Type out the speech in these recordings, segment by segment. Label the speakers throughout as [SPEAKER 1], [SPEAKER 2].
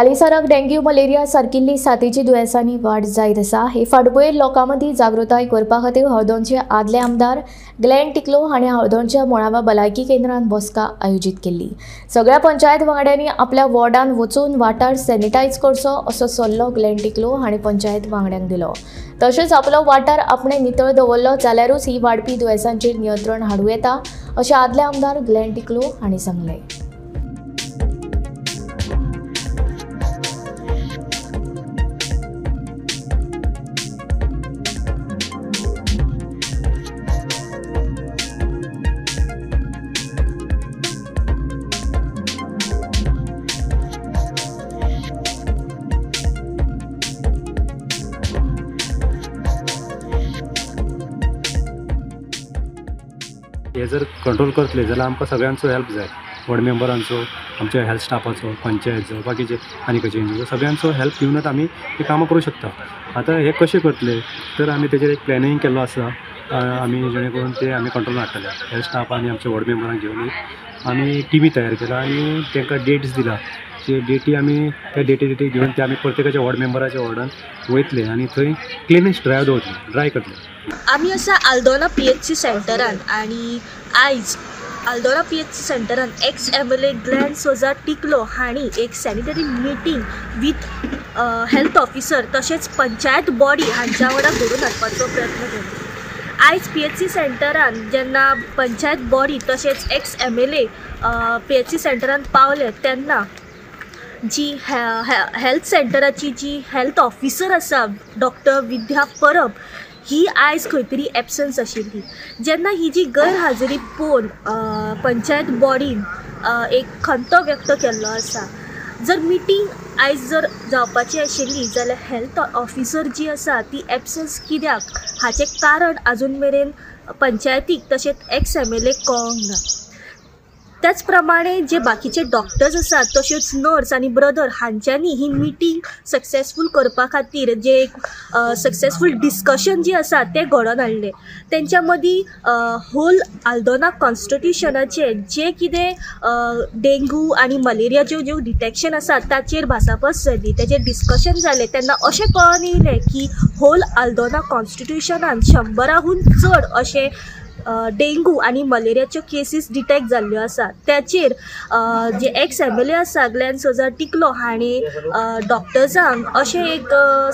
[SPEAKER 1] हालींसराक dengue, malaria सारकिल्ली साथीची दुयेंसांनी वाड जायत आसा. हे फाटभुंयेर लोकां मदीं जागृताय करपा खातीर हळदोणचे आदले आमदार ग्लॅन टिकलो हांणी हळदोणच्या मुळाव्या भलायकी केंद्रांत बसका आयोजीत केल्ली. सगळ्या पंचायत वांगड्यांनी आपल्या वॉर्डांत वचून वाठार सॅनिटायज करचो असो सल्लो ग्लॅन टिकलो हांणी पंचायत वांगड्यांक दिलो. तशेंच आपलो वाठार आपणे नितळ दवरलो जाल्यारूच ही वाडपी दुयेंसांचेर नियंत्रण हाडूं येता अशें आदले आमदार ग्लॅन टिकलो हांणी सांगलें.
[SPEAKER 2] हे जर कंट्रोल करतले जाल्यार आमकां सगळ्यांचो हेल्प जाय, वॉर्ड मेंबरांचो, आमच्या हेल्थ स्टाफाचो, पंचायतचो, बाकीचे आनी खंयचे एनजीओ, सगळ्यांचो हेल्प घेवनच आमी ही कामां करूं शकता. आतां हे कशें करतले तर आमी तेजेर एक प्लॅनिंग केल्लो आसा, आमी जेणे करून ते आमी कंट्रोल हाडटले. हेल्थ स्टाफ आनी आमचे वॉर्ड मेंबरांक घेवन आमी टिमी तयार केला आनी तांकां डेट्स दिला. जे डेटी आमी त्या डेटी घेवन ते आमी प्रत्येकाच्या वॉर्ड मेंबराच्या वॉर्डान वयतले आनी थंय क्लिनिंग ड्रायव दवरतले, ड्राय करतले.
[SPEAKER 3] आमी आसा आल्दोना PHC सेंटरान आनी आयज Aldona PHC सेंटरान ex MLA Glenn Souza Tiklo हांणी एक sanitary meeting with health officer तशेंच पंचायत बॉडी हांच्या वांगडा घडोवन हाडपाचो प्रयत्न केलो. आयज PHC सेंटरान जेन्ना पंचायत बॉडी तशेंच एक्स MLA PHC सेंटरान पावले तेन्ना जी हेल्थ सेंटराची जी हेल्थ ऑफिसर आसा डॉक्टर विद्या परब ही आयज खंय तरी एबसन्स आशिल्ली. जेन्ना ही जी गैरहाजरी पळोवन पंचायत बॉडीन एक खंत व्यक्त केल्लो आसा. जर मिटींग आयज जर जावपाची आशिल्ली जाल्यार हेल्थ ऑफिसर जी आसा ती एबसन्स कित्याक हाचें कारण आजून मेरेन पंचायतीक तशेंच एक्स MLA कळोंक ना. त्याच प्रमाणे जे बाकीचे डॉक्टर्स आसात तश्योच नर्स आनी ब्रदर हांच्यांनी ही मिटींग सक्सेसफूल करपा खातीर जे एक सक्सेसफूल डिस्कशन जी आसा तें घडोवन हाडलें. तेंच्या मदीं होल आल्दोना कॉन्स्टिट्युशनाचे जे कितें डेंगू आनी मलेरियाच्यो ज्यो डिटेक्शन आसा ताचेर भासाभास जाली, ताचेर डिस्कशन जालें. तेन्ना अशें कळोन येयलें की होल आल्दोना कॉन्स्टिट्युशनान 100हून चड अशें डेंगू आनी मलेरियाच्यो केसीस डिटेक्ट जाल्ल्यो आसा. ताचेर जे एक्स MLA आसा ग्लॅन सोजा टिकलो हांणी डॉक्टर्सांक अशें एक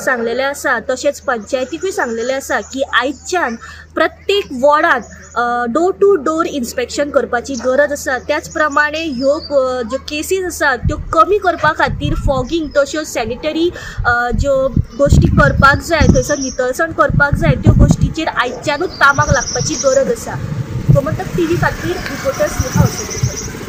[SPEAKER 3] सांगलेलें आसा तशेंच पंचायतीकूय सांगलेलें आसा की आयच्यान प्रत्येक वॉर्डांत डोर टू डोर इन्स्पेक्शन करपाची गरज आसा. त्याच प्रमाणे ह्यो ज्यो केसीस आसा त्यो कमी करपा खातीर फॉगींग तश्यो सॅनिटरी ज्यो गोश्टी करपाक जाय, थंयसर नितळसाण करपाक जाय, त्यो गोश्टीचेर आयच्यानूच कामाक लागपाची गरज आसा. गोमंतक TV खातीर रिपोर्टर स्नेहा.